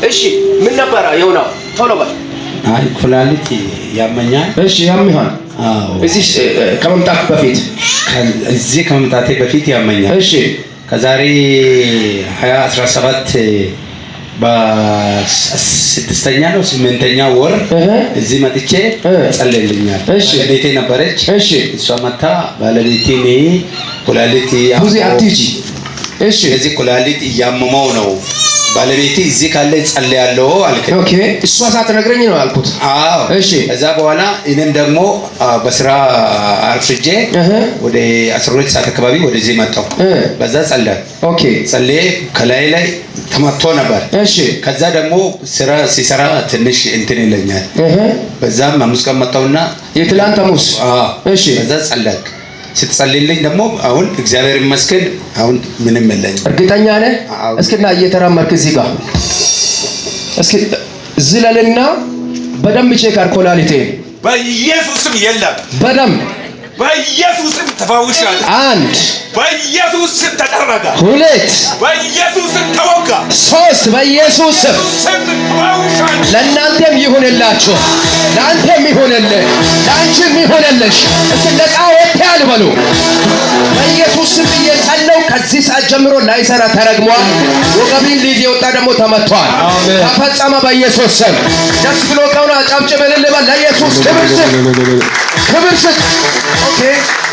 እሺ፣ ምን ነበረ የሆነው? ቶሎ በል። አይ፣ ኩላሊት ያመኛል። እሺ፣ ያምሃል። አዎ። እዚህ ከመምጣት በፊት? እዚህ ከመምጣቴ በፊት ያመኛል። ከዛሬ 20 17 በስድስተኛ ነው ስምንተኛ ወር እዚህ መጥቼ ጸለይልኛል። ባለቤቴ ነበረች። እሷ መታ ባለቤቴ ኩላሊት ብዙ አትሂጂ። እሺ። እዚህ ኩላሊት እያመመው ነው፣ ባለቤቴ እዚህ ካለ ጸልያለሁ አልከኝ። Okay፣ እሷ ሳትነግረኝ ነው ያልኩት። አዎ። ከዛ በኋላ እኔም ደግሞ በስራ አርፍጄ ወደ 12 ሰዓት አካባቢ ወደዚህ መጣሁ። በዛ ጸለይ ጸልዬ ከላይ ላይ ተመቶ ነበር። ከዛ ደግሞ ስራ ሲሰራ ትንሽ እንትን ይለኛል። በዛም 5 ቀን መጣሁና የትላንት ሐሙስ? አዎ። በዛ ጸለይክ። ስትጸልይልኝ ደግሞ አሁን እግዚአብሔር ይመስገን አሁን ምንም የለኝም። እርግጠኛ ነህ? አዎ። እስኪና እየተራመድክ እዚህ ጋር እስኪ ዝለልና በደንብ check አድርግ ኩላሊቴን። በኢየሱስም የለም። በደንብ። በኢየሱስም ተፈውሻለሁ። አንድ፣ በኢየሱስም ተጠረገ። ሁለት፣ በኢየሱስም ተወጋ። ሶስት፣ በኢየሱስ ስም። ስም ተፈውሻለሁ። ለእናንተም ይሁንላችሁ፣ ለአንተም ይሁንልህ፣ ለአንቺም ይሁንልሽ። እስኪ ነፃ ወጥተሃል በሉ። በኢየሱስ ስም እየጸለይኩ ከዚህ ሰዓት ጀምሮ ላይሰራ ተረግሟል። ወገቢን ሊይዝ የወጣ ደግሞ ተመቷል። ተፈጸመ በኢየሱስ ስም። ደስ ብሎ ከሆነ አጨብጭብ፣ እልል በል። ለኢየሱስ ክብር ስጥ፣ ክብር ስጥ። Okay.